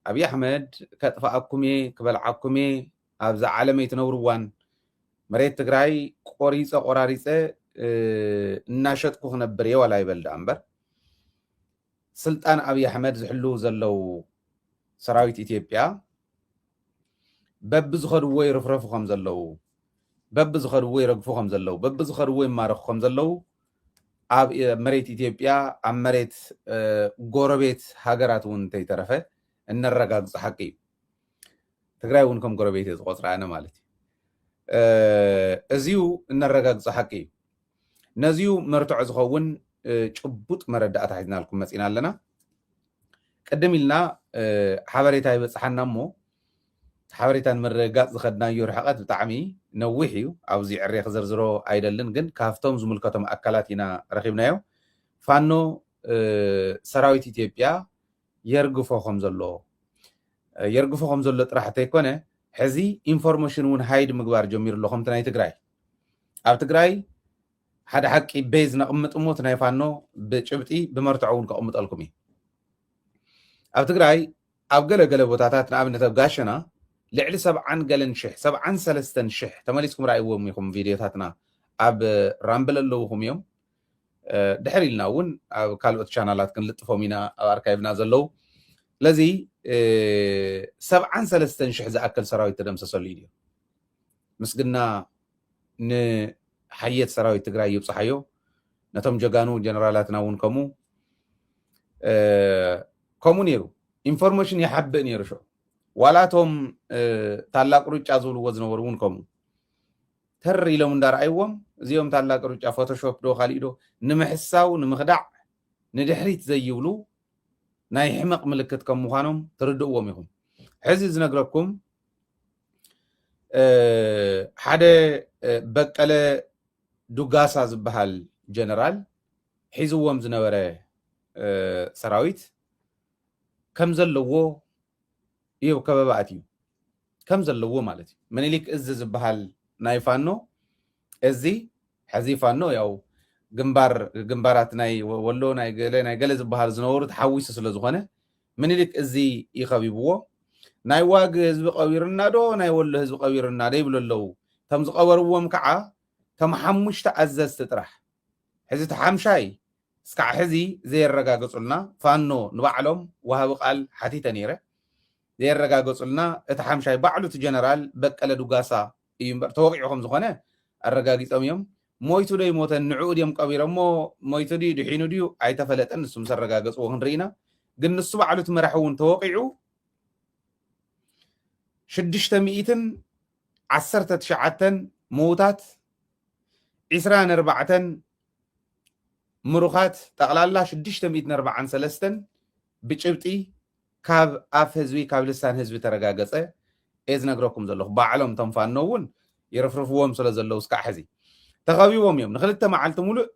ኣብይ ኣሕመድ ከጥፍኣኩም እየ፣ ክበልዓኩም እየ፣ ኣብዛ ዓለም ኣይትነብርዋን፣ መሬት ትግራይ ቆሪፀ ቆራሪፀ እናሸጥኩ ክነብር እየ ዋላ ይበል ደኣ እምበር፣ ስልጣን ኣብይ ኣሕመድ ዝሕልው ዘለዉ ሰራዊት ኢትዮጵያ በብዝኸድዎ ይርፍረፉ ከም ዘለዉ፣ በብዝኸድዎ ይረግፉ ከም ዘለዉ፣ በብዝኸድዎ ይማረኹ ከም ዘለዉ ኣብ መሬት ኢትዮጵያ፣ ኣብ መሬት ጎረቤት ሃገራት እውን እንተይተረፈ እነረጋግጾ ሓቂ እዩ። ትግራይ እውን ከም ጎረቤት እየ ዝቆፅራ ኣነ ማለት እዩ። እዚዩ እነረጋግጾ ሓቂ እዩ። ነዚዩ መርትዖ ዝኸውን ጭቡጥ መረዳእታ ሒዝናልኩም መፂና ኣለና። ቅድም ኢልና ሓበሬታ ይበፅሓና እሞ፣ ሓበሬታ ንምርግጋፅ ዝኸድናዮ ርሕቐት ብጣዕሚ ነዊሕ እዩ። ኣብዚ ዕሬ ክዘርዝሮ ኣይደልን፣ ግን ካብቶም ዝምልከቶም ኣካላት ኢና ረኺብናዮ። ፋኖ ሰራዊት ኢትዮጵያ የርግፎ ከም ዘሎ፣ የርግፎ ከም ዘሎ ጥራሕ እንተይኮነ፣ ሕዚ ኢንፎርሜሽን እውን ሃይድ ምግባር ጀሚሩ ኣሎ። ከምቲ ናይ ትግራይ፣ ኣብ ትግራይ ሓደ ሓቂ ቤዝ ነቕምጥ እሞ፣ እቲ ናይ ፋኖ ብጭብጢ ብመርትዖ እውን ከቕምጠልኩም እዩ። ኣብ ትግራይ ኣብ ገለ ገለ ቦታታት፣ ንኣብነት ኣብ ጋሸና ልዕሊ ሰብዓን ገለን ሽሕ፣ ሰብዓን ሰለስተን ሽሕ፣ ተመሊስኩም ራእይዎም ኢኹም ቪድዮታትና፣ ኣብ ራምብል ኣለውኹም እዮም። ድሕር ኢልና እውን ኣብ ካልኦት ቻናላት ክንልጥፎም ኢና፣ ኣብ ኣርካይቭና ዘለዉ። ስለዚ ሰብዓን ሰለስተን ሽሕ ዝኣክል ሰራዊት ተደምሰሰሉ እዩ። ምስግና ንሓየት ሰራዊት ትግራይ ይብፅሓዮ። ነቶም ጀጋኑ ጀነራላትና እውን ከምኡ፣ ከምኡ ነይሩ። ኢንፎርሜሽን ይሓብእ ነይሩ። ሽዑ ዋላ እቶም ታላቅ ሩጫ ዝብልዎ ዝነበሩ እውን ከምኡ ተር ኢሎም እንዳረኣይዎም፣ እዚኦም ታላቅ ሩጫ ፎቶሾፕ ዶ ካሊእ ዶ ንምሕሳው ንምኽዳዕ ንድሕሪት ዘይብሉ ናይ ሕመቕ ምልክት ከም ምዃኖም ትርድእዎም ኢኹም። ሕዚ ዝነግረኩም ሓደ በቀለ ዱጋሳ ዝበሃል ጀነራል ሒዝዎም ዝነበረ ሰራዊት ከም ዘለዎ እዩ ከበባ ኣትዩ፣ ከም ዘለዎ ማለት እዩ። ምኒልክ እዚ ዝበሃል ናይ ፋኖ እዚ ሕዚ ፋኖ ያው ግንባር፣ ግንባራት ናይ ወሎ ናይ ገለ ናይ ገለ ዝበሃል ዝነበሩ ተሓዊሱ ስለ ዝኾነ፣ ምኒልክ እዚ ይኸቢብዎ። ናይ ዋግ ህዝቢ ቀቢርና ዶ ናይ ወሎ ህዝቢ ቀቢርና ዶ ይብሉ ኣለዉ። እቶም ዝቐበርዎም ከዓ እቶም ሓሙሽተ ኣዘዝቲ ጥራሕ። ሕዚ እቲ ሓምሻይ እስካዕ ሕዚ ዘየረጋገጹልና፣ ፋኖ ንባዕሎም ወሃቢ ቃል ሓቲተ ነይረ፣ ዘየረጋገጹልና፣ እቲ ሓምሻይ ባዕሉ እቲ ጀነራል በቀለ ዱጋሳ እዩ እምበር፣ ተወቂዑ ከም ዝኾነ ኣረጋጊጾም እዮም። ሞይቱ ዶ ይሞተን ንዕኡ ድዮም ቀቢሮሞ፣ ሞይቱ ድዩ ድሒኑ ድዩ ኣይተፈለጠን። ንሱ ምስ ኣረጋገጽዎ ክንርኢ ኢና። ግን ንሱ ባዕሉ እቲ መራሒ እውን ተወቂዑ ሽዱሽተ ሚእትን ዓሰርተ ትሽዓተን ምዉታት፣ ዒስራን ኣርባዕተን ምሩኻት፣ ጠቕላላ ሽዱሽተ ሚእትን ኣርባዓን ሰለስተን ብጭብጢ ካብ ኣፍ ህዝቢ፣ ካብ ልሳን ህዝቢ ተረጋገጸ እየ ዝነግረኩም ዘለኹ። ባዕሎም እቶም ፋኖ እውን ይርፍርፍዎም ስለ ዘለዉ እስካዕ ሕዚ ተኸቢቦም እዮም። ንክልተ መዓልቲ ሙሉእ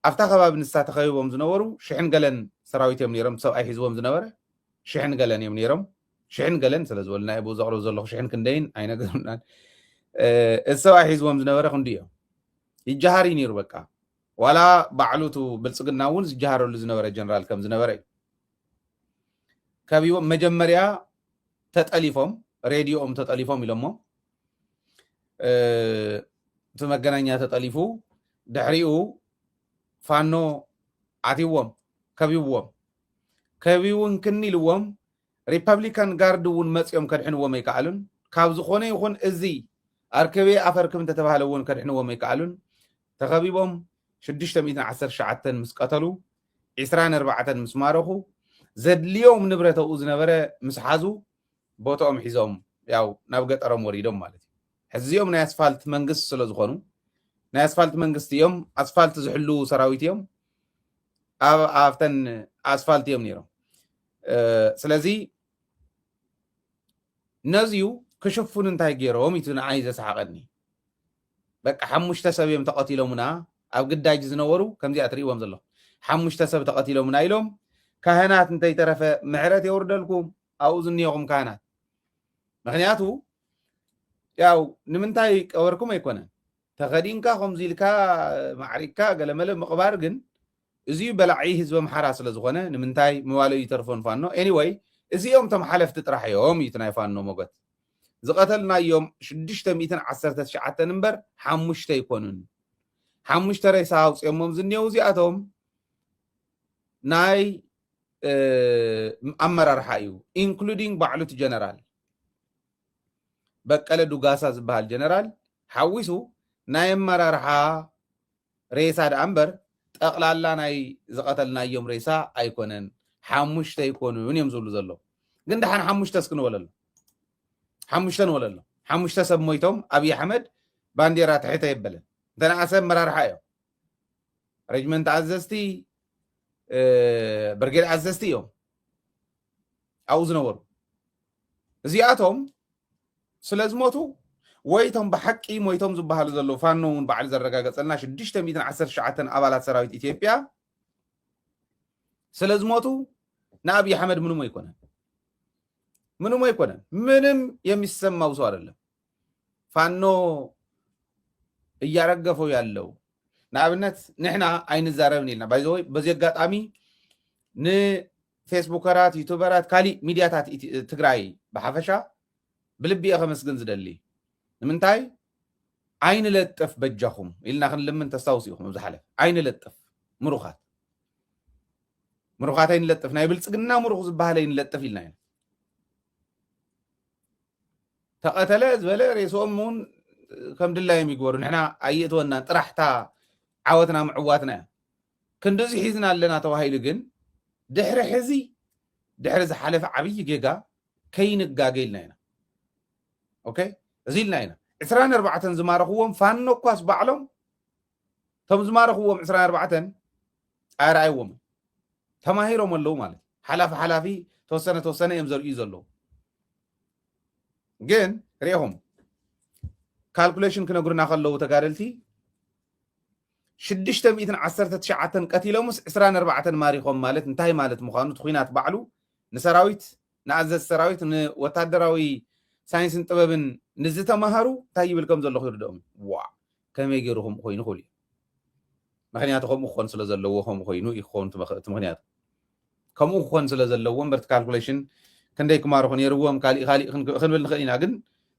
ኣብታ ከባቢ ንሳ ተኸቢቦም ዝነበሩ ሽሕን ገለን ሰራዊት እዮም ነይሮም፣ ሰብኣይ ሒዝዎም ዝነበረ ሽሕን ገለን እዮም ነይሮም። ሽሕን ገለን ስለ ዝበሉና እየ ብኡ ዘቕርብ ዘለኹ፣ ሽሕን ክንደይን ኣይነገሩናን። እ፣ እዚ ሰብኣይ ሒዝዎም ዝነበረ ክንዱ እዮም። ይጀሃር እዩ ነይሩ በቃ። ዋላ ባዕሉ እቱ ብልጽግና እውን ዝጀሃረሉ ዝነበረ ጀነራል ከም ዝነበረ እዩ። ከቢቦም መጀመርያ ተጠሊፎም፣ ሬድዮኦም ተጠሊፎም ኢሎሞ፣ እ፣ እቲ መገናኛ ተጠሊፉ፣ ድሕሪኡ ፋኖ ኣትይዎም፣ ከቢብዎም። ከቢቡ እንክን ኢልዎም፣ ሪፐብሊካን ጋርድ እውን መፂኦም ከድሕንዎም ኣይከኣሉን። ካብ ዝኾነ ይኹን እዚ ኣርከቤ ኣፈርክም እንተተባህለ እውን ከድሕንዎም ኣይከኣሉን። ተኸቢቦም ሽዱሽተ ሚእትን ዓሰርተ ትሽዓተን ምስ ቀተሉ፣ ዒስራን ኣርባዕተን ምስ ማረኹ፣ ዘድልዮም ንብረት ኣብኡ ዝነበረ ምስ ሓዙ፣ ቦታኦም ሒዞም ያው ናብ ገጠሮም ወሪዶም ማለት እዩ። ሕዚኦም ናይ ኣስፋልት መንግስቲ ስለ ዝኾኑ፣ ናይ ኣስፋልት መንግስቲ እዮም፣ ኣስፋልት ዝሕልዉ ሰራዊት እዮም፣ ኣብ፣ ኣብተን ኣስፋልት እዮም ነይሮም። እ፣ ስለዚ ነዚዩ ክሽፍኑ እንታይ ገይሮም እዩ ንዓይ ዘስሓቐኒ። በቃ ሓሙሽተ ሰብ እዮም ተቐቲሎምና፣ ኣብ ግዳጅ ዝነበሩ ከምዚኣ ትርእይዎም ዘለኹም። ሓሙሽተ ሰብ ተቐቲሎምና ኢሎም፣ ካህናት እንተይተረፈ ምሕረት የውርደልኩም፣ ኣብኡ ዝኒኦኹም ካህናት። ምኽንያቱ ያው ንምንታይ ቀበርኩም ኣይኮነን። ተኸዲንካ ከምዚ ኢልካ ማዕሪግካ ገለመለ ምቕባር ግን እዚ በላዒ ህዝቢ ኣምሓራ ስለ ዝኾነ ንምንታይ ምባሉ ይተርፎን ፋኖ። ኤኒወይ እዚኦም እቶም ሓለፍቲ ጥራሕ እዮም እዩ እቲ ናይ ፋኖ ሞገት። ዝቐተልናዮም ሽዱሽተ ሚእትን ዓሰርተ ትሽዓተን እምበር ሓሙሽተ ኣይኮኑን። ሓሙሽተ ሬሳ ኣውፅኦሞም ዝኔው እዚኣቶም ናይ ኣመራርሓ እዩ፣ ኢንክሉዲንግ ባዕሉ እቲ ጀነራል በቀለ ዱጋሳ ዝበሃል ጀነራል ሓዊሱ ናይ ኣመራርሓ ሬሳ ደኣ እምበር ጠቕላላ ናይ ዝቐተልናዮም ሬሳ ኣይኮነን። ሓሙሽተ ኣይኮኑን እዮም ዝብሉ ዘለዉ። ግን ደሓን ሓሙሽተ እስኪ ንበለሉ። ሓሙሽተ ንበለሉ። ሓሙሽተ ሰብ ሞይቶም ኣብይ ኣሕመድ ባንዴራ ትሕተ የበለን። እንተነኣሰ ኣመራርሓ እዮም። ሬጅመንት ኣዘዝቲ፣ ብርጌድ ኣዘዝቲ እዮም ኣብኡ ዝነበሩ። እዚኣቶም ስለ ዝሞቱ ወይ እቶም ብሓቂ ሞይቶም ዝበሃሉ ዘለዉ ፋኖ እውን ባዕሉ ዘረጋገጸልና ሽዱሽተ ሚእትን ዓሰርተ ትሽዓተን ኣባላት ሰራዊት ኢትዮጵያ ስለ ዝሞቱ ንኣብይ ኣሕመድ ምንም ኣይኮነን። ምንም ኣይኮነን። ምንም የሚሰማው ሰው አይደለም። ፋኖ እያረገፈው ያለው ንኣብነት ንሕና ኣይንዛረብን ኢልና ባይዘወይ በዚ ኣጋጣሚ ንፌስቡከራት ዩቱበራት ካሊእ ሚድያታት ትግራይ ብሓፈሻ ብልቢ እየ ከመስግን ዝደሊ። ንምንታይ ኣይንለጥፍ በጃኹም ኢልና ክንልምን ተስታውስ ኢኹም ኣብዚ ሓለፍ ኣይንለጥፍ ምሩኻት ምሩኻት ኣይንለጥፍ ናይ ብልፅግና ምሩኽ ዝበሃል ኣይንለጥፍ ኢልና ኢና። ተቐተለ ዝበለ ሬስኦም እውን ከም ድላዮም ይግበሩ። ንሕና ኣየእትወናን ጥራሕታ ዓወትና ምዕዋትና እያ። ክንድዚ ሒዝና ኣለና ተባሂሉ ግን ድሕሪ ሕዚ ድሕሪ ዝሓለፈ ዓብዪ ጌጋ ከይንጋገ ኢልና ኢና። ኦኬ እዚ ኢልና ኢና። ዕስራን ኣርባዕተን ዝማረኽዎም ፋኖ እኳስ ባዕሎም እቶም ዝማረኽዎም ዕስራን ኣርባዕተን ኣይረኣይዎም ተማሂሮም ኣለዉ ማለት ሓላፊ ሓላፊ ተወሰነ ተወሰነ እዮም ዘርእዩ ዘለዉ። ግን ርኢኹም ካልኩሌሽን ክነግሩና ከለዉ ተጋደልቲ ሽዱሽተ ሚእትን ዓሰርተ ትሽዓተን ቀቲሎምስ ዕስራን ኣርባዕተን ማሪኾም ማለት እንታይ ማለት ምዃኑ እቲ ኲናት ባዕሉ ንሰራዊት ንኣዘዝ ሰራዊት ንወታደራዊ ሳይንስን ጥበብን ንዝተማሃሩ እንታይ ይብል ከም ዘሎ ክርድኦም ዋ ከመይ ገይሩ ከምኡ ኮይኑ ክብል እዩ። ምክንያቱ ከምኡ ክኾን ስለ ዘለዎ ከምኡ ኮይኑ እዩ ክኸውን እቲ ምክ- እቲ ምክንያቱ ከምኡ ክኾን ስለ ዘለዎ እምበር እቲ ካልኩሌሽን ክንደይ ክማርኹ ነይርዎም ካሊእ ካሊእ ክንክ- ክንብል ንኽእል ኢና ግን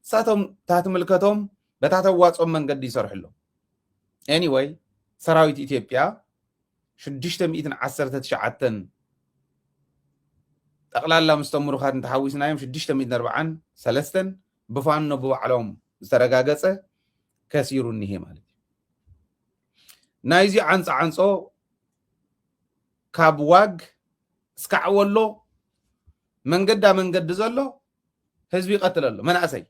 ንሳቶም እታ ትምልከቶም በታ ተዋፅኦም መንገዲ ይሰርሑ ኣለዉ። ኤኒወይ ሰራዊት ኢትዮጵያ ሽዱሽተ ሚእትን ዓሰርተ ትሽዓተን ጠቕላላ ምስቶም ምሩኻት እንተሓዊስናዮም ሽዱሽተ ሚእትን ኣርባዓን ሰለስተን ብፋኖ ብባዕሎም ዝተረጋገጸ ከሲሩ እኒሄ ማለት እዩ። ናይዚ ዓንፃ ዓንፆ ካብ ዋግ እስካዕ ወሎ መንገዳ መንገዲ ዘሎ ህዝቢ ይቐትል ኣሎ። መናእሰይ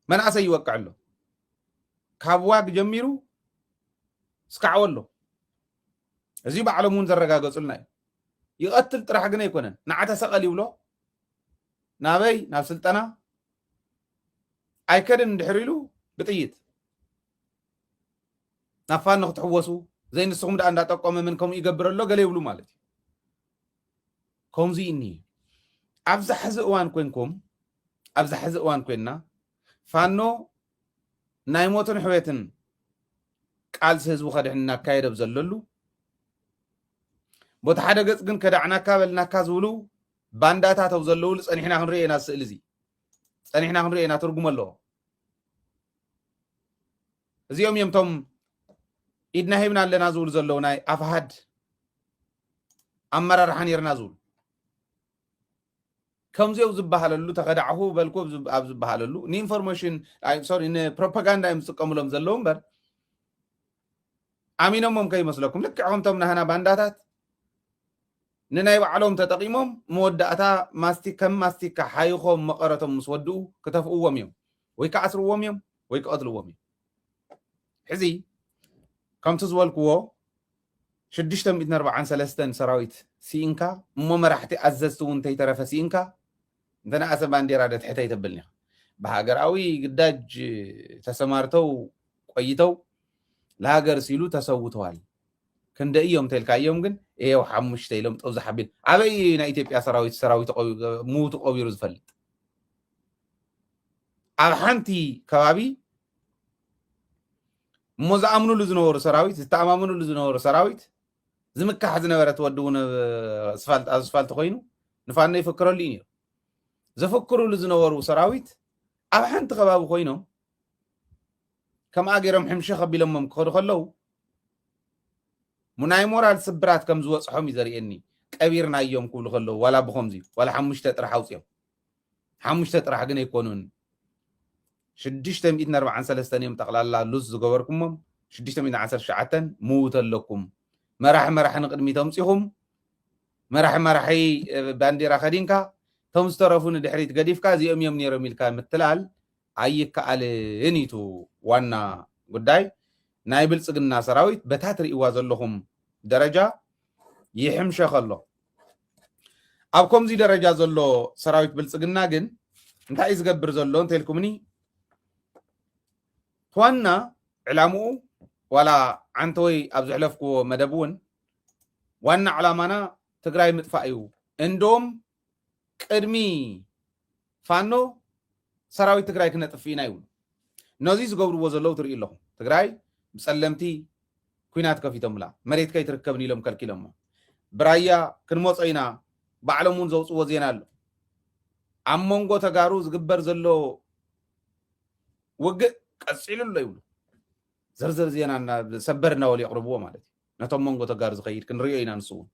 መናእሰይ ይወቅዕ ኣሎ። ካብ ዋግ ጀሚሩ እስካዕ ወሎ እዚ ባዕሎም እውን ዘረጋገፁልና እዩ። ይቐትል ጥራሕ ግን ኣይኮነን። ንዓ ተሰቐል ይብሎ ናበይ ናብ ስልጠና ኣይከድን እንድሕር ኢሉ ብጥይት ናብ ፋኖ ክትሕወሱ ዘይንስኹም ደኣ እንዳጠቆመ ምን ከምኡ ይገብር ኣሎ ገለ ይብሉ ማለት እዩ። ከምዚ እኒ ኣብዚ ሕዚ እዋን ኮንኩም ኣብዚ ሕዚ እዋን ኮይንና ፋኖ ናይ ሞትን ሕወትን ቃልሲ ህዝቡ ከድሕን እናካየደ ኣብ ዘለሉ ቦታ ሓደ ገፅ ግን ከዳዕናካ በልናካ ዝብሉ ባንዳታት ኣብ ዘለውሉ ፀኒሕና ክንሪኦ ኢና። ስእሊ እዚ ፀኒሕና ክንሪኦ ኢና። ትርጉም ኣለዎ። እዚኦም እዮም እቶም ኢድና ሂብና ኣለና ዝብሉ ዘለዉ ናይ ኣፍሃድ ኣመራርሓ ነይርና ዝብሉ ከምዚኦም ዝበሃለሉ ተኸዳዕኹ በልኩ ኣብ ዝብ- ኣብ ዝበሃለሉ ንኢንፎርሜሽን ኣይ- ሶሪ ንፕሮፓጋንዳ እዮም ዝጥቀሙሎም ዘለዉ እምበር ኣሚኖሞም ከይመስለኩም ልክዕ ከምቶም ናህና ባንዳታት ንናይ ባዕሎም ተጠቒሞም መወዳእታ ማስቲ ከም ማስቲካ ሓይኾም መቐረቶም ምስ ወድኡ ክተፍእዎም እዮም ወይ ክኣስርዎም እዮም ወይ ክቐትልዎም እዮም። ሕዚ ከምቲ ዝበልክዎ ሽዱሽተ ሚእትን ኣርባዓን ሰለስተን ሰራዊት ስኢንካ እሞ መራሕቲ ኣዘዝቲ እውን እንተይተረፈ ስኢንካ እንተነኣሰ ባንዴራ ደትሕተ ይተብልኒ ኢኻ። ብሃገራዊ ግዳጅ ተሰማርተው ቆይተው ለሃገር ሲሉ ተሰውተዋል። ክንደ እዮም ተልካዮም ግን ይሄው ሓሙሽተ ኢሎም ጠብዚ ሓቢል ኣበይ ናይ ኢትዮጵያ ሰራዊት ሰራዊት ቆቢ- ምውቱ ቆቢሩ ዝፈልጥ ኣብ ሓንቲ ከባቢ እሞ ዝኣምኑሉ ዝነበሩ ሰራዊት ዝተኣማምኑሉ ዝነበሩ ሰራዊት ዝምካሕ ዝነበረ ትወዲ እውን ኣስፋልት ኣስፋልት ኮይኑ ንፋኖ ይፍክረሉ እዩ ነይሩ። ዘፍክሩሉ ዝነበሩ ሰራዊት ኣብ ሓንቲ ከባቢ ኮይኖም ከምኣ ገይሮም ሕምሸኽ ኣቢሎሞም ክኸዱ ከለዉ ናይ ሞራል ስብራት ከም ዝበፅሖም እዩ ዘርእየኒ። ቀቢርናዮም ክብሉ ከለዉ ዋላ ብኸምዚ ዋላ ሓሙሽተ ጥራሕ ኣውፅኦም ሓሙሽተ ጥራሕ ግን ኣይኮኑን። ሽዱሽተ ሚእትን ኣርባዓን ሰለስተን እዮም ጠቕላላ ሉዝ ዝገበርኩሞም። ሽዱሽተ ሚእትን ዓሰርተ ትሽዓተን ምውት ኣለኩም። መራሒ መራሒ ንቕድሚት ኣምፂኹም፣ መራሒ መራሒ ባንዴራ ከዲንካ፣ እቶም ዝተረፉ ንድሕሪት ገዲፍካ እዚኦም እዮም ነይሮም ኢልካ ምትላል ኣይከኣልን እዩ። ዋና ጉዳይ ናይ ብልፅግና ሰራዊት በታ ትርእይዋ ዘለኹም ደረጃ ይሕምሸኸ ኣሎ። ኣብ ከምዚ ደረጃ ዘሎ ሰራዊት ብልፅግና ግን እንታይ እዩ ዝገብር ዘሎ እንተልኩምኒ፣ ዋና ዕላምኡ ዋላ ዓንተወይ ኣብ ዘሕለፍክዎ መደብ እውን ዋና ዕላማና ትግራይ ምጥፋእ እዩ። እንዶም ቅድሚ ፋኖ ሰራዊት ትግራይ ክነጥፍ ኢና ይብሉ። ነዚ ዝገብርዎ ዘለዉ ትርእዩ ኣለኹም። ትግራይ ብፀለምቲ ኩናት ከፊቶምላ፣ መሬት ከይትርከብን ኢሎም ከልኪሎሞ። ብራያ ክንመፆ ኢና፣ ባዕሎም እውን ዘውፅዎ ዜና ኣሎ። ኣብ መንጎ ተጋሩ ዝግበር ዘሎ ውግእ ቀፂሉ ኣሎ ይብሉ። ዝርዝር ዜና ሰበር እናበሉ የቕርብዎ ማለት እዩ። ነቶም መንጎ ተጋሩ ዝኸይድ ክንሪኦ ኢና። ንሱ እውን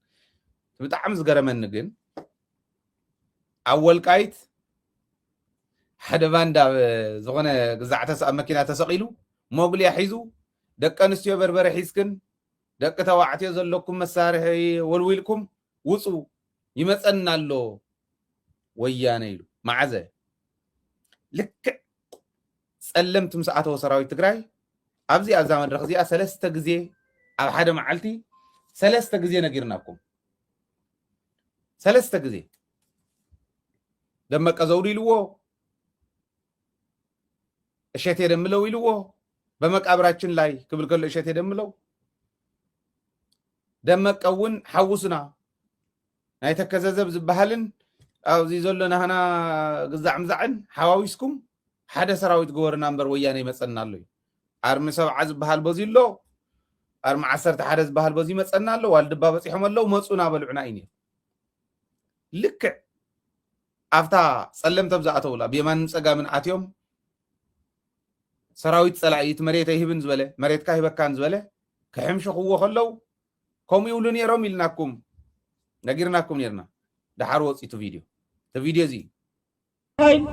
ብጣዕሚ ዝገረመኒ ግን ኣብ ወልቃይት ሓደ ባንዳ ዝኾነ ግዛዕተስ ኣብ መኪና ተሰቒሉ ሞግሊያ ሒዙ ደቂ ኣንስትዮ በርበረ ሒዝክን ደቂ ተባዕትዮ ዘለኩም መሳርሒ ወልዊልኩም ውፁ ይመፀና ኣሎ ወያነ ኢሉ። መዓዘ ልክዕ ፀለምቲ ምስ ኣተወ ሰራዊት ትግራይ ኣብዚ ኣብዛ መድረኽ እዚኣ ሰለስተ ግዜ ኣብ ሓደ መዓልቲ ሰለስተ ግዜ ነጊርናኩም። ሰለስተ ግዜ ደመቀ ዘውዱ ኢልዎ፣ እሸቴ ደምለው ኢልዎ፣ በመቃብራችን ላይ ክብል ከሎ እሸቴ ደምለው፣ ደመቀ እውን ሓውስና ናይ ተከዘዘብ ዝበሃልን ኣብዚ ዘሎ ናህና ግዛዕ ምዛዕን ሓዋዊስኩም ሓደ ሰራዊት ግበሩና እምበር ወያነ ይመፀና ኣሎ እዩ። ኣርሚ ሰብዓ ዝበሃል በዚ ኣሎ፣ ኣርሚ ዓሰርተ ሓደ ዝበሃል በዚ ይመፀና ኣሎ፣ ዋልድባ በፂሖም ኣለዉ፣ መፁ እናበልዑና እዩ ነይሩ። ልክዕ ኣብታ ፀለምተብ ዝኣተውላ ብየማንን ፀጋምን ኣትዮም ሰራዊት ፀላኢ እቲ መሬት ኣይህብን ዝበለ መሬትካ ሂበካን ዝበለ ክሕምሸኽዎ ከለዉ ከምኡ ይብሉ ነይሮም ኢልናኩም ነጊርናኩም ነርና። ደሓር ወፂ እቲ ቪድዮ እቲ ቪድዮ እዚ ኃይል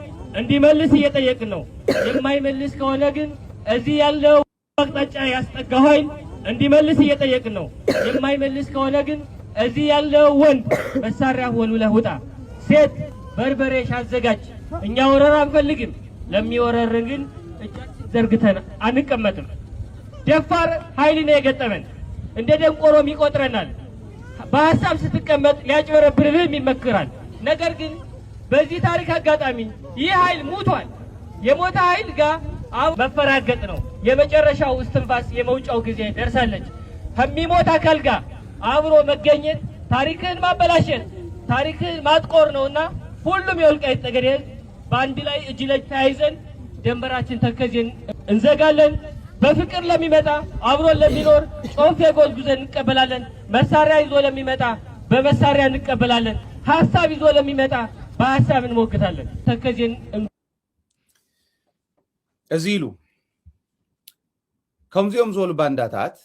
እንዲመልስ እየጠየቅን ነው። የማይመልስ ከሆነ ግን እዚህ ያለው አቅጣጫ ያስጠጋው ኃይል እንዲመልስ እየጠየቅን ነው። የማይመልስ ከሆነ ግን እዚህ ያለው ወንድ መሳሪያ ወልውለህ ውጣ። ሴት በርበሬሽ አዘጋጅ። እኛ ወረራ አንፈልግም። ለሚወረርን ግን እጃችን ዘርግተን አንቀመጥም። ደፋር ኃይል ነው የገጠመን። እንደ ደንቆሮም ይቆጥረናል። በሐሳብ ስትቀመጥ ሊያጭበረብርህም ይመክራል። ነገር ግን በዚህ ታሪክ አጋጣሚ ይህ ኃይል ሙቷል። የሞተ ኃይል ጋር አብ መፈራገጥ ነው። የመጨረሻው እስትንፋስ የመውጫው ጊዜ ደርሳለች። ከሚሞት አካል ጋር አብሮ መገኘት ታሪክህን ማበላሸት፣ ታሪክህን ማጥቆር ነውና ሁሉም የወልቃይት ጠገዴ ህዝብ በአንድ ላይ እጅ ለእጅ ተያይዘን ደንበራችን ተከዜን እንዘጋለን። በፍቅር ለሚመጣ አብሮን ለሚኖር ጮፌ ጎዝጉዘን እንቀበላለን። መሳሪያ ይዞ ለሚመጣ በመሳሪያ እንቀበላለን። ሐሳብ ይዞ ለሚመጣ በሐሳብ እንሞግታለን። ተከዜን እዚ ኢሉ ከምዚኦም ዝበሉ ባንዳታት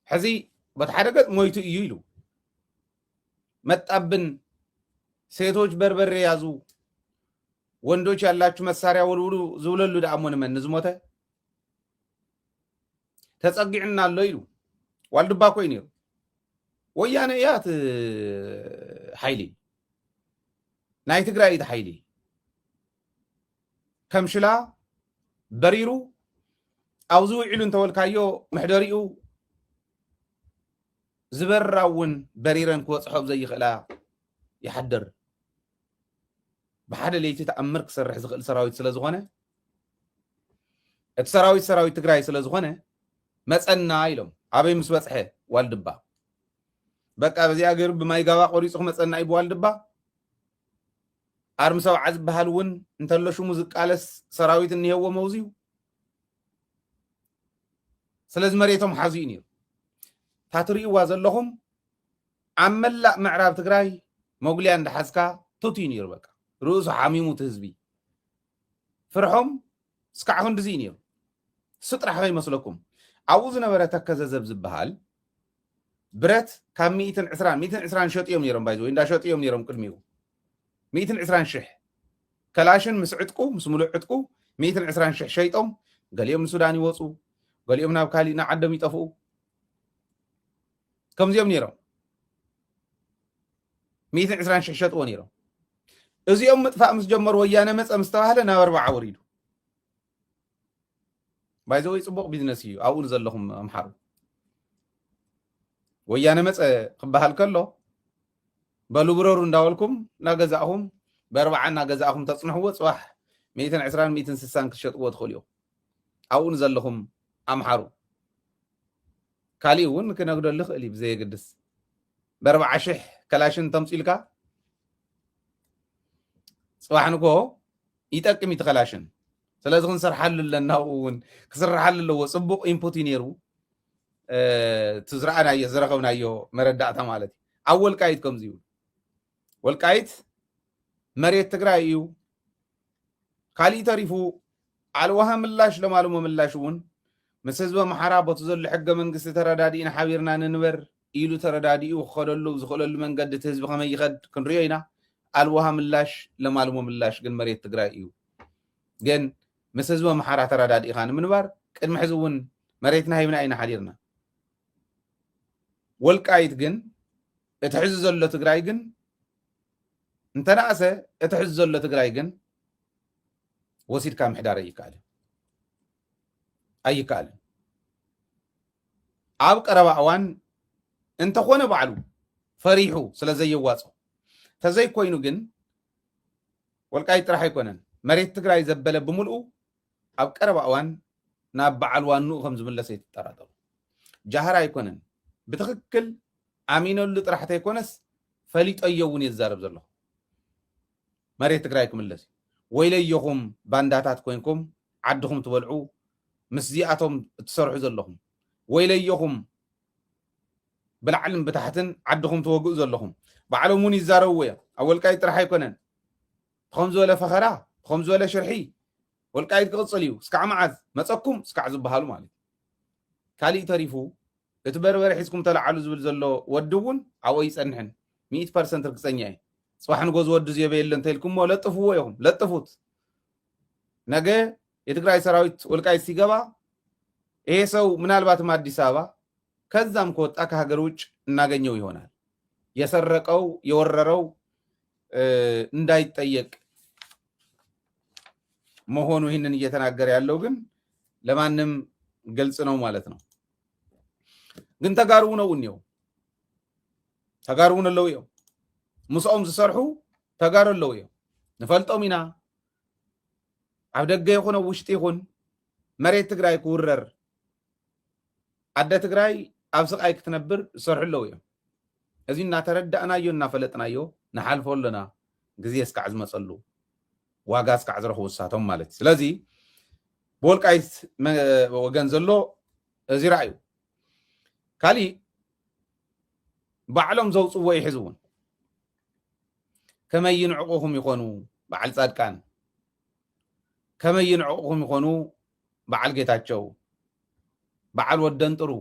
ሕዚ በቲ ሓደ ገጽ ሞይቱ እዩ ኢሉ መጣብን ሴቶች በርበሬ ያዙ ወንዶች ያላችሁ መሳሪያ ወልውሉ ዝብለሉ ደኣ እሞ ንመን ንዝሞተ ተጸጊዕና ኣሎ ኢሉ ዋልድባ እኮ እዩ ነይሩ። ወያነ እያ እቲ ሓይሊ ናይ ትግራይ እቲ ሓይሊ ከም ሽላ በሪሩ ኣብዚ ውዒሉ እንተበልካዮ መሕደሪኡ ዝበራ እውን በሪረን ክበፅሖ ዘይኽእላ ይሓድር። ብሓደ ለይቲ ተኣምር ክሰርሕ ዝኽእል ሰራዊት ስለ ዝኾነ እቲ ሰራዊት ሰራዊት ትግራይ ስለ ዝኾነ መፀና ኢሎም ኣበይ ምስ በፅሐ ዋልድባ በቃ በዚኣ ገይሩ ብማይ ጋባ ቆሪፁ ክመፀና እዩ ብዋልድባ ኣርሚ ሰብዓ ዝበሃል እውን እንተሎ ሽሙ ዝቃለስ ሰራዊት እኒሄዎ መውዝዩ ስለዚ መሬቶም ሓዙ እዩ ነይሩ እታ ትርእይዋ ዘለኹም ኣብ መላእ ምዕራብ ትግራይ መጉልያ እንዳሓዝካ ቱት እዩ ነይሩ። በቃ ርእሱ ሓሚሙ እቲ ህዝቢ። ፍርሖም እስካዕ ክንድዚ እዩ ነይሩ። እሱ ጥራሕ ከይመስለኩም። ኣብኡ ዝነበረ ተከዘዘብ ዝበሃል ብረት ካብ ሚእትን ዕስራን፣ ሚእትን ዕስራን ሸጥዮም ነይሮም፣ ባይዘ ወይ እንዳሸጥዮም ነይሮም ቅድሚኡ። ሚእትን ዕስራን ሽሕ ከላሽን ምስ ዕጥቁ፣ ምስ ሙሉእ ዕጥቁ፣ ሚእትን ዕስራን ሽሕ ሸይጦም፣ ገሊኦም ንሱዳን ይወፁ፣ ገሊኦም ናብ ካሊእ ንዓዶም ይጠፍኡ። ከምዚኦም ነይሮም። ሚእትን ዕስራን ሽሕ ሸጥዎ ነይሮም። እዚኦም ምጥፋእ ምስ ጀመሩ፣ ወያነ መፀ ምስ ተባህለ ናብ ኣርባዓ ወሪዱ። ባይዘ ወይ ፅቡቕ ቢዝነስ እዩ። ኣብኡ ንዘለኹም ኣምሓሩ፣ ወያነ መፀ ክበሃል ከሎ፣ በሉ ብረሩ እንዳበልኩም እናገዛእኹም፣ ብኣርባዓ እናገዛእኹም ተፅንሕዎ፣ ፅባሕ ሚእትን ዕስራን ሚእትን ስሳን ክትሸጥዎ ትኽእሉ እዮም። ኣብኡ ንዘለኹም ኣምሓሩ። ካሊእ እውን ክነግደሉ ይኽእል እዩ ብዘየግድስ። ብኣርባዓ ሽሕ ከላሽን ተምፂልካ፣ ፅባሕ ንግሆ ይጠቅም እዩ እቲ ከላሽን። ስለዚ ክንሰርሓሉ ኣለና። ኣብኡ እውን ክስርሓሉ ኣለዎ። ፅቡቕ ኢንፑት እዩ ነይሩ። እ፣ እቲ ዝረኣናዮ፣ ዝረኸብናዮ መረዳእታ ማለት እዩ። ኣብ ወልቃይት ከምዚ ይብሉ። ወልቃይት መሬት ትግራይ እዩ። ካሊእ ተሪፉ ኣልዋሃ ምላሽ ለማልሞ ምላሽ እውን ምስ ህዝቢ ኣምሓራ በቲ ዘሎ ሕገ መንግስቲ ተረዳዲእና ሓቢርና ንንበር ኢሉ ተረዳዲኡ ክኸደሉ ዝኽእለሉ መንገዲ እቲ ህዝቢ ከመይ ይኸድ ክንሪኦ ኢና። ኣልዋሃ ምላሽ ለማልሞ ምላሽ ግን መሬት ትግራይ እዩ። ግን ምስ ህዝቢ ኣምሓራ ተረዳዲእኻ ንምንባር ቅድሚ ሕዚ እውን መሬትና ሂብና ኢና ሓዲርና። ወልቃይት ግን እቲ ሕዚ ዘሎ ትግራይ ግን እንተነኣሰ እቲ ሕዚ ዘሎ ትግራይ ግን ወሲድካ ምሕዳር ኣይከኣልን፣ ኣይከኣልን። ኣብ ቀረባ እዋን እንተኾነ ባዕሉ ፈሪሑ ስለ ዘየዋጾ፣ ተዘይኮይኑ ግን ወልቃይት ጥራሕ ኣይኮነን፣ መሬት ትግራይ ዘበለ ብምልኡ ኣብ ቀረባ እዋን ናብ በዓል ዋንኡ ከም ዝምለስ ኣይትጠራጠሩ። ጃህራ ኣይኮነን፣ ብትኽክል ኣሚነሉ ጥራሕ ተይኮነስ ፈሊጠዮ እውን እየ ዝዛረብ ዘለኹ። መሬት ትግራይ ክምለስ እዩ። ወይለየኹም ባንዳታት ኮይንኩም ዓድኹም ትበልዑ፣ ምስዚኣቶም እትሰርሑ ዘለኹም። ወይለየኹም ብላዕልን ብታሕትን ዓድኹም ትወግኡ ዘለኹም። ባዕሎም እውን ይዛረብዎ እዮም። ኣብ ወልቃይት ጥራሕ ኣይኮነን። ከም ዝበለ ፈኸራ፣ ከም ዝበለ ሽርሒ፣ ወልቃይት ክቕፅል እዩ። እስካዕ መዓዝ መፀኩም? እስካዕ ዝበሃሉ ማለት እዩ። ካሊእ ተሪፉ፣ እቲ በርበረ ሒዝኩም ተለዓሉ ዝብል ዘሎ ወዲ እውን ኣብኡ ይፀንሕን። ሚእቲ ፐርሰንት ርግፀኛ እየ። ፅባሕ ንጎ ዝወዲ ዝየበ የለ እንተኢልኩሞ ለጥፍዎ ኢኹም። ለጥፉት። ነገ የትግራይ ሰራዊት ወልቃይት ሲገባ፣ ይሄ ሰው ምናልባትም አዲስ አበባ ከዛም ከወጣ ከሀገር ውጭ እናገኘው ይሆናል። የሰረቀው የወረረው፣ እ፣ እንዳይጠየቅ መሆኑ ይህንን እየተናገረ ያለው ግን ለማንም ግልጽ ነው ማለት ነው። ግን ተጋሩ እውን እኒው፣ ተጋሩ እውን ኣለዉ እዮም። ምስኦም ዝሰርሑ ተጋሩ ኣለዉ እዮም። ንፈልጦም ኢና። ኣብ ደገ ይኹን ኣብ ውሽጢ ይኹን መሬት ትግራይ ክውረር፣ ኣደ ትግራይ ኣብ ስቓይ ክትነብር ዝሰርሑ ኣለዉ እዮም። እዚ እናተረዳእናዮ እናፈለጥናዮ ንሓልፎ ኣለና። ግዜ እስካዕ ዝመፀሉ፣ ዋጋ እስካዕ ዝረኽቡ እሳቶም ማለት እዩ። ስለዚ ብወልቃይት መ-፣ ወገን ዘሎ እዚ ራእዩ። ካሊእ ባዕሎም ዘውፅዎ እዩ። ሕዚ እውን ከመይ ይንዕቑኹም ይኾኑ በዓል ፃድቃን? ከመይ ይንዕቑኹም ይኾኑ በዓል ጌታቸው? በዓል ወደንጥሩ?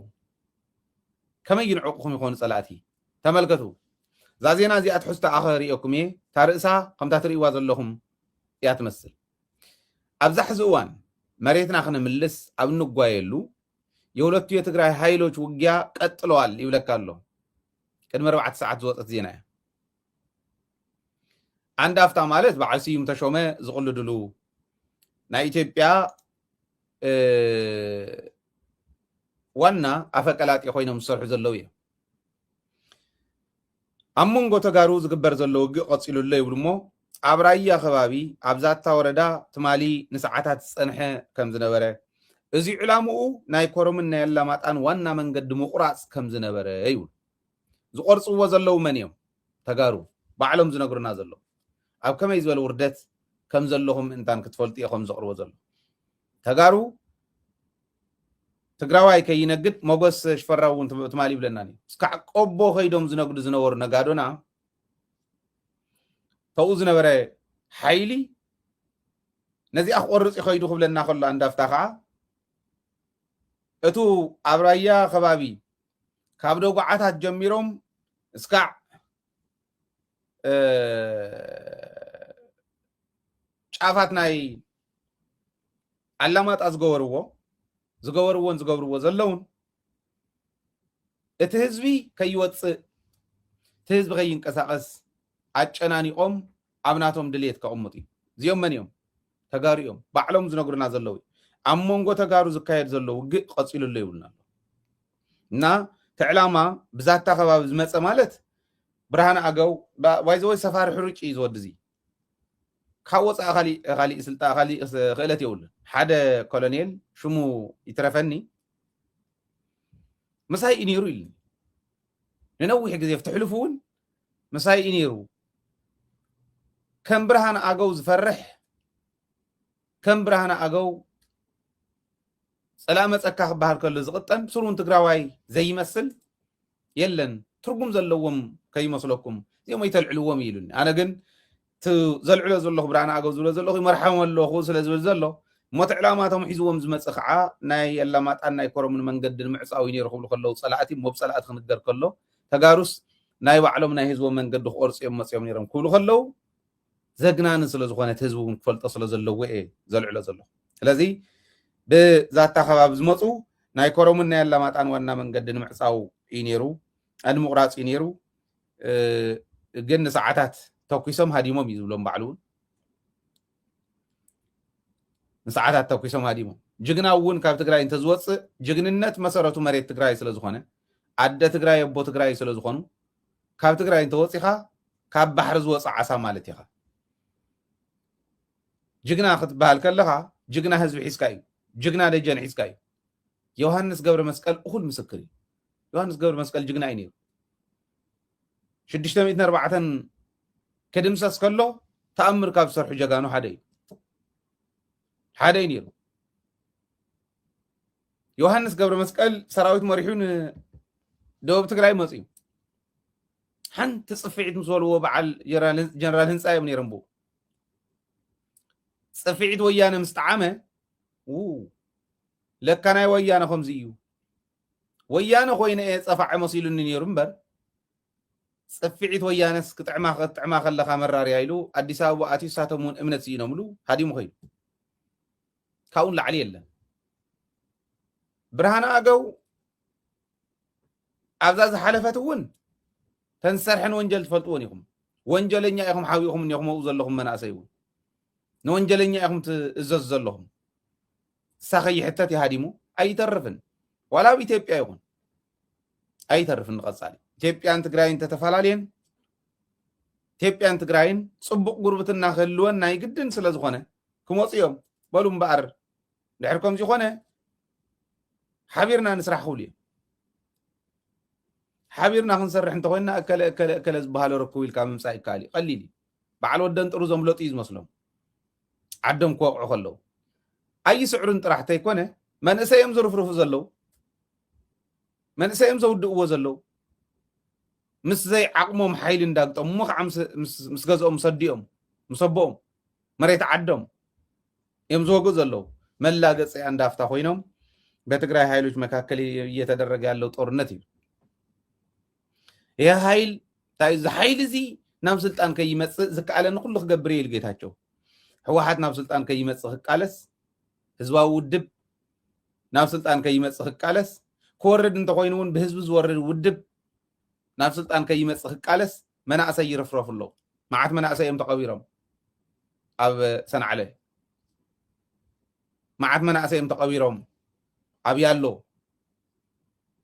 ከመይ ይንዕቑኹም ይኾኑ ፀላእቲ? ተመልከቱ። እዛ ዜና እዚኣ ትሕዝቶ ኣኸ ርእየኩም እየ። እታ ርእሳ ከምታ ትርእይዋ ዘለኹም እያ ትመስል። ኣብዛ ሕዚ እዋን መሬትና ክንምልስ ኣብ እንጓየሉ የሁለቱ የትግራይ ኃይሎች ውጊያ ቀጥለዋል ይብለካ ኣሎ። ቅድሚ ኣርባዕተ ሰዓት ዝወፀት ዜና እያ። አንድ አፍታ ማለት በዓል ስዩም ተሾመ ዝቕልድሉ ናይ ኢትዮጵያ፣ እ፣ ዋና ኣፈቀላጤ ኮይኖም ዝሰርሑ ዘለዉ እዮም። ኣብ መንጎ ተጋሩ ዝግበር ዘሎ ውግእ ቀፂሉ ኣሎ ይብሉ እሞ፣ ኣብ ራያ ከባቢ ኣብ ዛታ ወረዳ ትማሊ ንሰዓታት ዝፀንሐ ከም ዝነበረ፣ እዚ ዕላምኡ ናይ ኮረምን ናይ ኣላማጣን ዋና መንገዲ ምቑራፅ ከም ዝነበረ ይብሉ። ዝቆርፅዎ ዘለዉ መን እዮም? ተጋሩ ባዕሎም ዝነግሩና ዘለዉ። ኣብ ከመይ ዝበለ ውርደት ከም ዘለኹም እንታን ክትፈልጡ እየ ከም ዘቕርቦ ዘለኹ። ተጋሩ ትግራዋይ ከይነግድ ሞገስ ሽፈራው እውን ትም-፣ ትማሊ ይብለና ነይሩ። እስካዕ ቆቦ ከይዶም ዝነግዱ ዝነበሩ ነጋዶና ተብኡ ዝነበረ ሓይሊ ነዚኣ ክቆርጽ ይኸይዱ ክብለና ከሎ፣ ኣንዳፍታ ከዓ እቱ ኣብ ራያ ከባቢ ካብ ደጉዓታት ጀሚሮም እስካዕ እ፣ ጫፋት ናይ ኣላማጣ ዝገበርዎ ዝገበርዎን ዝገብርዎ ዘለውን እቲ ህዝቢ ከይወፅእ፣ እቲ ህዝቢ ከይንቀሳቀስ ኣጨናኒቆም ኣብ ናቶም ድልየት ከቕምጡ እዩ። እዚኦም መን እዮም? ተጋሩ እዮም። ባዕሎም ዝነግሩና ዘለዉ እዩ። ኣብ መንጎ ተጋሩ ዝካየድ ዘሎ ውግእ ቀፂሉ ኣሎ ይብሉና ኣሎ። እና እቲ ዕላማ ብዛታ ከባቢ ዝመፀ ማለት ብርሃን ኣገው ባይዘወይ ሰፋሪ ሕሩጭ እዩ ዝወዲ እዚ ካብ ወፃኢ ካሊእ ካሊእ ስልጣ ካሊእ ክእለት የብሉን። ሓደ ኮሎኔል ሽሙ ይትረፈኒ ምሳይ እዩ ነይሩ ኢሉኒ። ንነዊሕ ግዜ ፍትሕልፉ እውን ምሳይ እዩ ነይሩ። ከም ብርሃን ኣገው ዝፈርሕ ከም ብርሃን ኣገው ፀላእ መፀካ ክበሃል ከሎ ዝቕጠን ብስሩን ትግራዋይ ዘይመስል የለን። ትርጉም ዘለዎም ከይመስለኩም እዚኦም ኣይተልዕልዎም ኢሉኒ። ኣነ ግን እቲ ዘልዕሎ ዘለኹ ብርሃን ኣገው ዝብሎ ዘለኹ ይመርሖም ኣለኹ ስለ ዝብል ዘሎ እሞ እቲ ዕላማቶም ሒዝዎም ዝመፅእ ከዓ ናይ ኣላማጣን ናይ ኮረምን መንገዲ ንምዕፃው እዩ ነይሩ ክብሉ ከለዉ ፀላእቲ እሞ ብፀላእቲ ክንገር ከሎ ተጋሩስ ናይ ባዕሎም ናይ ህዝቦም መንገዲ ክቆርፁ እዮም መፅኦም ነይሮም ክብሉ ከለዉ ዘግናኒ ስለ ዝኾነ እቲ ህዝቢ እውን ክፈልጦ ስለ ዘለዎ እየ ዘልዕሎ ዘለኹ። ስለዚ ብዛታ ከባቢ ዝመፁ ናይ ኮረሙን ናይ ኣላማጣን ዋና መንገዲ ንምዕፃው እዩ ነይሩ፣ ንምቑራፅ እዩ ነይሩ። ግን ንሰዓታት ተኩሶም ሃዲሞም እዩ ዝብሎም ባዕሉ እውን ንሰዓታት ተኩሶም ሃዲሞም። ጅግና እውን ካብ ትግራይ እንተዝወፅእ ጅግንነት መሰረቱ መሬት ትግራይ ስለዝኾነ ኣደ ትግራይ ኣቦ ትግራይ ስለዝኾኑ ካብ ትግራይ እንተወፂኻ ካብ ባሕሪ ዝወፅእ ዓሳ ማለት ኢኻ። ጅግና ክትበሃል ከለኻ ጅግና ህዝቢ ሒዝካ እዩ። ጅግና ደጀን ሒዝካ እዩ። ዮሃንስ ገብረ መስቀል እኹል ምስክር እዩ። ዮሃንስ ገብረ መስቀል ጅግና እዩ ነይሩ። ሽዱሽተ ሚእትን ኣርባዕተን ክድምሰስ ከሎ ተኣምር ካብ ዝሰርሑ ጀጋኑ ሓደ እዩ። ሓደ እዩ ነይሩ። ዮሃንስ ገብረ መስቀል ሰራዊት መሪሑ ንደቡብ ትግራይ መፅኡ። ሓንቲ ፅፍዒት ምስ በልዎ በዓል ጀነራል ህንፃ እዮም ነይሮም ብኡ። ፅፍዒት ወያነ ምስ ጠዓመ ለካ ናይ ወያነ ከምዚ እዩ። ወያነ ኮይነ እየ ፀፋዐ መሲሉኒ ነይሩ እምበር ፅፍዒት ወያነስ ክጥዕማ ክትጥዕማ ከለካ መራርያ ኢሉ ኣዲስ ኣበባ ኣትዩ እሳቶም እውን እምነት ስኢኖምሉ ሃዲሙ ከይዱ። ካብኡ ንላዕሊ የለን። ብርሃነ ኣገው ኣብዛ ዝሓለፈት እውን ተን ዝሰርሐን ወንጀል ትፈልጥዎን ኢኹም። ወንጀለኛ ኢኹም ሓዊኹም እኒኹም ኣብኡ ዘለኹም መናእሰይ እውን ንወንጀለኛ ኢኹም ትእዘዙ ዘለኹም። እሳ ከይሕተት ይሃዲሙ ኣይተርፍን። ዋላ ኣብ ኢትዮጵያ ይኹን ኣይተርፍን። ንቐፃሊ ኢትዮጵያን ትግራይን ተተፈላለየን ኢትዮጵያን ትግራይን ፅቡቕ ጉርብትና ክህልወን ናይ ግድን ስለ ዝኾነ ክመፁ እዮም። በሉ እምበኣር ድሕር ከምዚ ኮነ ሓቢርና ንስራሕ ክብሉ እዮም። ሓቢርና ክንሰርሕ እንተኮይንና እከለ እከለ እከለ ዝበሃሎ ርክብ ኢልካ ምምፃእ ይከኣል እዩ። ቀሊል እዩ። በዓል ወደን ጥሩ ዘምለጡ እዩ ዝመስሎም። ዓዶም ክወቕዑ ከለዉ ኣይስዕሩን ጥራሕ ተይኮነ መንእሰይ እዮም ዝርፍርፉ ዘለዉ። መንእሰይ እዮም ዘውድእዎ ዘለዉ። ምስ ዘይዓቕሞም ሓይሊ እንዳግጠሙ እሞ ከዓ ምስ ገዝኦም ምስ ኣዲኦም ምስ ኣቦኦም መሬት ዓዶም እዮም ዝወግኡ ዘለዉ። መላገፂ ኣንዳፍታ ኮይኖም በትግራይ ኃይሎች መካከል እየተደረገ ያለው ጦርነት እዩ። ይህ ኃይል እንታይ እዚ ኃይል እዚ ናብ ስልጣን ከይመፅእ ዝከኣለኒ ኩሉ ክገብር እየ ኢሉ ጌታቸው። ህወሓት ናብ ስልጣን ከይመፅእ ክቃለስ ህዝባዊ ውድብ ናብ ስልጣን ከይመፅእ ክቃለስ ክወርድ እንተኮይኑ እውን ብህዝቢ ዝወርድ ውድብ ናብ ስልጣን ከይመፅእ ክቃለስ መናእሰይ ይርፍረፉ ኣለዉ። መዓት መናእሰይ እዮም ተቐቢሮም ኣብ ሰንዓለ። መዓት መናእሰይ እዮም ተቐቢሮም ኣብ ያሎ።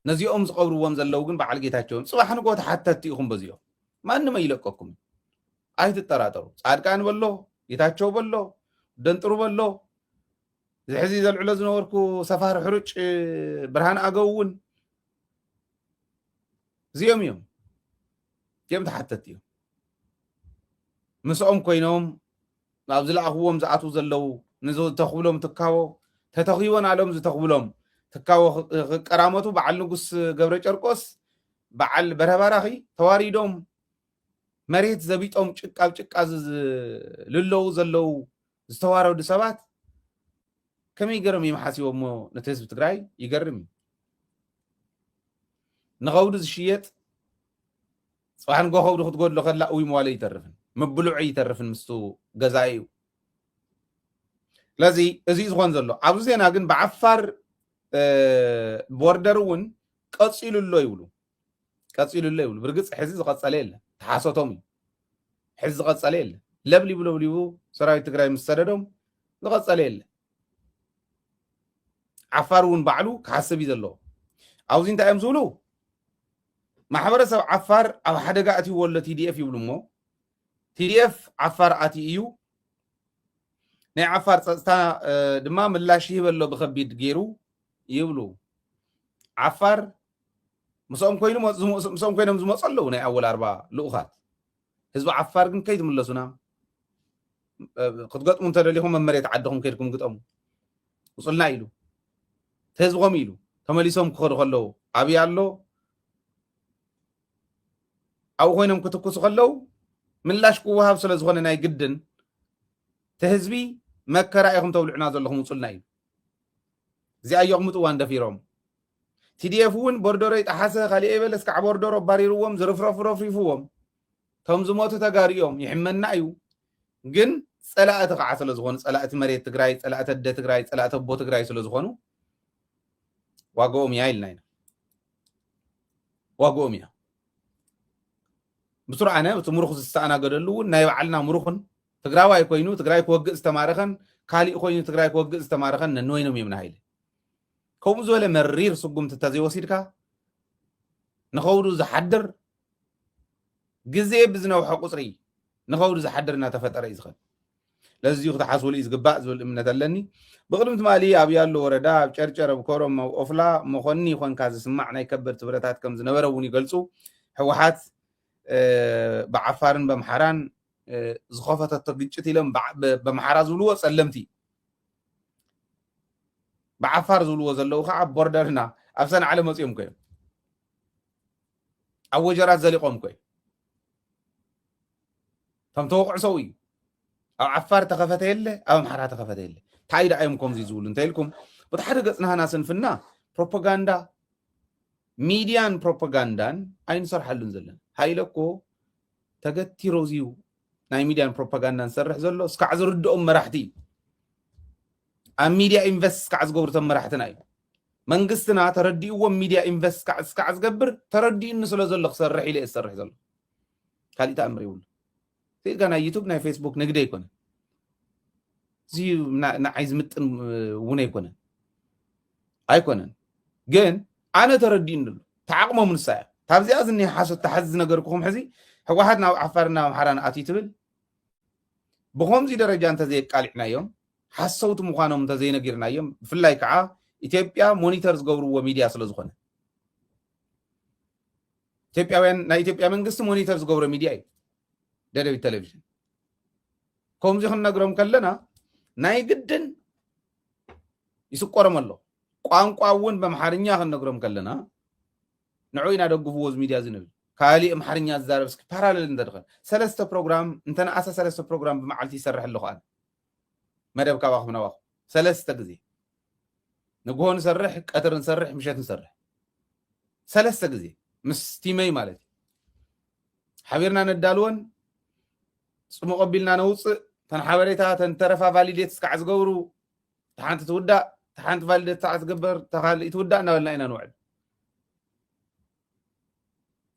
ነዚኦም ዝቐብርዎም ዘለዉ ግን በዓል ጌታቸውን ፅባሕ ንጎ ተሓተትቲ ኢኹም በዚኦም። ማንም ኣይለቀኩም። ኣይትጠራጠሩ። ፃድቃን በሎ፣ ጌታቸው በሎ፣ ደንጥሩ በሎ፣ ዝሕዚ ዘልዕሎ ዝነበርኩ ሰፋሪ ሕሩጭ ብርሃን ኣገው እውን እዚኦም እዮም። እዚኦም ተሓተትቲ እዮም። ምስኦም ኮይኖም ናብ ዝለኣኽዎም ዝኣትዉ ዘለዉ ንዝተኽብሎም ትካቦ ተተኺቦ ናሎም ዝተኽብሎም ትካቦ ክቀራመቱ በዓል ንጉስ ገብረ ጨርቆስ በዓል በርሀ ባራኺ ተዋሪዶም መሬት ዘቢጦም ጭቃ ኣብ ጭቃ ዝ- ዝ- ልለው ዘለው ዝተዋረዱ ሰባት ከመይ ገይሮም እዮም ሓሲቦሞ ነቲ ህዝቢ ትግራይ? ይገርም እዩ። ንኸብዱ ዝሽየጥ ጽባሕ ንጎ ከብዱ ክትጎድሎ ከላ እዊ መዋለ ይተርፍን ምብልዑ ይተርፍን ምስቱ ገዛኢ እዩ። ስለዚ እዚ እዩ ዝኾን ዘሎ። ኣብዚ ዜና ግን ብዓፋር ቦርደር እውን ቀፂሉ ኣሎ ይብሉ። ቀፂሉ ኣሎ ይብሉ። ብርግፅ ሕዚ ዝቐፀለ የለ፣ ተሓሶቶም እዩ። ሕዚ ዝቐፀለ የለ። ለብሊቡ ለብሊቡ ሰራዊት ትግራይ ምስ ሰደዶም ዝቐፀለ የለ። ዓፋር እውን ባዕሉ ክሓስብ እዩ ዘለዎ። ኣብዚ እንታይ እዮም ዝብሉ? ማሕበረሰብ ዓፋር ኣብ ሓደጋ ኣትይዎ ኣሎ ቲዲኤፍ ይብሉ እሞ፣ ቲዲኤፍ ዓፋር ኣትዩ እዩ፣ ናይ ዓፋር ፀፅታ ድማ ምላሽ ይህብ ኣሎ ብከቢድ ገይሩ ይብሉ። ዓፋር ምስኦም ኮይኑ ምስኦም ኮይኖም ዝመፁ ኣለዉ ናይ ኣወል ኣርባ ልኡኻት። ህዝቢ ዓፋር ግን ከይትምለሱና ክትገጥሙ እንተደሊኹም መመሬት ዓድኹም ከይድኩም ግጠሙ ውፅልና ኢሉ ህዝብኹም ኢሉ ተመሊሶም ክኸዱ ከለዉ ኣብይ ኣሎ ኣብኡ ኮይኖም ክትኩሱ ከለዉ ምላሽ ክወሃብ ስለ ዝኾነ ናይ ግድን እቲ ህዝቢ መከራ ኢኹም ተብልዑና ዘለኹም ውፁልና ኢሉ እዚኣ እዮ ቅምጥዋ እንደፊሮም ቲዲኤፍ እውን ቦርደሮ ይጠሓሰ ካሊእ የበለ እስካዕ ቦርደሮ ኣባሪርዎም ዝርፍረፉ ረፍሪፍዎም እቶም ዝሞቱ ተጋሩ እዮም ይሕመና እዩ ግን ፀላእቲ ከዓ ስለ ዝኾኑ ፀላእቲ መሬት ትግራይ ፀላእቲ ኣደ ትግራይ ፀላእቲ ኣቦ ትግራይ ስለ ዝኾኑ ዋጋኦም እያ ኢልና ኢና ዋጋኦም እያ ብስሩ ኣነ እቲ ምሩኽ ዝተኣናገደሉ እውን ናይ ባዕልና ምሩኽን ትግራዋይ ኮይኑ ትግራይ ክወግእ ዝተማረኸን ካሊእ ኮይኑ ትግራይ ክወግእ ዝተማረኸን ነንወይኖም እዮም ንሃይለ ከምኡ ዝበለ መሪር ስጉምቲ እንተዘይወሲድካ ንኸውዱ ዝሓድር ግዜ ብዝነውሐ ቁፅሪ ንኸውዱ ዝሓድር እናተፈጠረ እዩ ዝኸድ ለዚ ክትሓስብሉ እዩ ዝግባእ ዝብል እምነት ኣለኒ ብቅድሚ ትማሊ ኣብ ያሉ ወረዳ ኣብ ጨርጨር ኣብ ኮሮም ኣብ ኦፍላ መኾኒ ይኾንካ ዝስማዕ ናይ ከበድቲ ብረታት ከም ዝነበረ እውን ይገልፁ ህወሓት ብዓፋርን በምሓራን ዝኸፈተቶ ግጭት ኢሎም በምሓራ ዝብልዎ ፀለምቲ ብዓፋር ዝብልዎ ዘለዉ ከዓ ቦርደርና ኣብ ሰንዓለ መፅኦም ኮዮም ኣብ ወጀራት ዘሊቆም ኮይ ከም ተወቕዕሰው እዩ ኣብ ዓፋር ተኸፈተ የለ ኣብ ኣምሓራ ተኸፈተ የለ እንታይ ደኣ እዮም ከምዚ ዝብሉ እንተ ኢልኩም በቲ ሓደ ገፅና ሃና ስንፍና ፕሮፓጋንዳ ሚድያን ፕሮፓጋንዳን ኣይንሰርሓሉን ዘለና ሃይለ እኮ ተገቲሮ ዝዩ ናይ ሚድያን ፕሮፓጋንዳን ዝሰርሕ ዘሎ እስካዕ ዝርድኦም መራሕቲ እዩ ኣብ ሚድያ ኢንቨስት እስካዕ ዝገብሩ ቶም መራሕትና እዩ መንግስትና ተረዲእዎም ሚድያ ኢንቨስት እስካዕ ዝገብር ተረዲእኒ ስለ ዘሎ ክሰርሕ ኢለ ዝሰርሕ ዘሎ ካሊእ ተኣምር ይብሉ ስኢልካ ናይ ዩቱብ ናይ ፌስቡክ ንግዲ ኣይኮነን እዚ ንዓይ ዝምጥን እውን ኣይኮነን ኣይኮነን ግን ኣነ ተረዲእኒ ኣሎ ተዓቕሞም ንሳ እያ ካብዚኣ ዝኒ ሓሶት ተሓዚ ዝነገርኩኹም ሕዚ ህወሓት ናብ ዓፋር ናብ ኣምሓራ ንኣትዩ ትብል ብኸምዚ ደረጃ እንተዘየቃሊዕናዮም ሓሰውቲ ምዃኖም እንተዘይነጊርናዮም ብፍላይ ከዓ ኢትዮጵያ ሞኒተር ዝገብርዎ ሚድያ ስለ ዝኾነ ኢትዮጵያውያን ናይ ኢትዮጵያ መንግስቲ ሞኒተር ዝገብሮ ሚድያ እዩ ደደቢት ቴሌቪዥን ከምዚ ክንነግሮም ከለና ናይ ግድን ይስቆሮም ኣሎ ቋንቋ እውን በምሓርኛ ክንነግሮም ከለና ንዑ ኢና ደግፍዎ እዚ ሚድያ እዚ ንብል ካሊእ ኣምሓርኛ ዝዛረብ እስኪ ፓራለል እንተድኸን ሰለስተ ፕሮግራም እንተነኣሰ ሰለስተ ፕሮግራም ብመዓልቲ ይሰርሕ ኣለኹ ኣነ መደብ ካባኹም ናባኹም ሰለስተ ግዜ ንግሆ ንሰርሕ ቀትር ንሰርሕ ምሸት ንሰርሕ ሰለስተ ግዜ ምስ ቲመይ ማለት እዩ ሓቢርና ነዳልወን ፅሙቕ ኣቢልና ነውፅእ ተን ሓበሬታ ተን ተረፋ ቫሊዴት እስካዕ ዝገብሩ ተሓንቲ ትውዳእ ተሓንቲ ቫሊዴት ሳዕ ዝግበር ተካልእ ትውዳእ እናበልና ኢና ንውዕል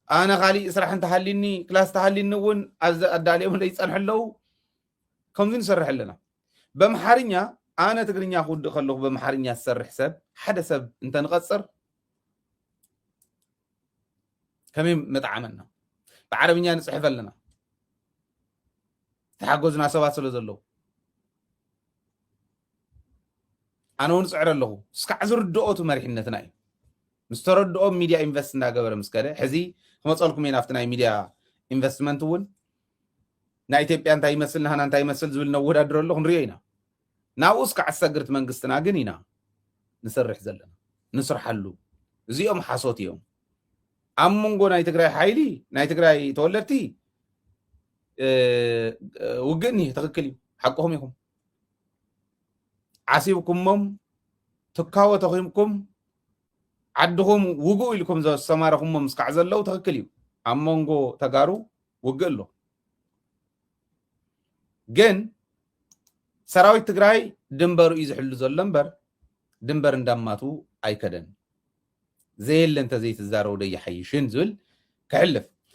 ኣነ ካሊእ ስራሕ እንተሃሊኒ ክላስ ተሃሊኒ እውን ኣብዚ ኣዳልዮምለይ ይፀንሑ ኣለዉ ከምዚ ንሰርሕ ኣለና በምሓርኛ ኣነ ትግርኛ ክውድእ ከለኹ በምሓርኛ ዝሰርሕ ሰብ ሓደ ሰብ እንተንቐፅር ከመይ መጥዓመና ብዓረብኛ ንፅሕፍ ኣለና ዝተሓገዙና ሰባት ስለ ዘለዉ ኣነ እውን ፅዕረ ኣለኹ እስካዕ ዝርድኦ እቲ መሪሕነትና እዩ ምስ ተረድኦም ሚድያ ኢንቨስት እንዳገበረ ምስ ከደ ሕዚ ክመፀልኩም እየ ናብቲ ናይ ሚድያ ኢንቨስትመንት እውን ናይ ኢትዮጵያ እንታይ ይመስል ናህና እንታይ ይመስል ዝብል ነወዳድሮ ኣሎ ክንሪኦ ኢና ናብኡ እስካዕ ዝሰግርት መንግስትና ግን ኢና ንሰርሕ ዘለና ንስርሓሉ እዚኦም ሓሶት እዮም ኣብ መንጎ ናይ ትግራይ ሓይሊ ናይ ትግራይ ተወለድቲ ውግእ እኒሄ። ትኽክል እዩ፣ ሓቅኹም ኢኹም። ዓሲብኩሞም፣ ትካወ ተኺምኩም፣ ዓድኹም ውግኡ ኢልኩም ዘሰማረኹሞም እስካዕ ዘለዉ ትኽክል እዩ። ኣብ መንጎ ተጋሩ ውግእ ኣሎ። ግን ሰራዊት ትግራይ ድንበሩ እዩ ዝሕሉ ዘሎ እምበር ድንበር እንዳማቱ ኣይከደን። ዘየለ እንተዘይትዛረቡ ዶ ይሓይሽን ዝብል ክሕልፍ።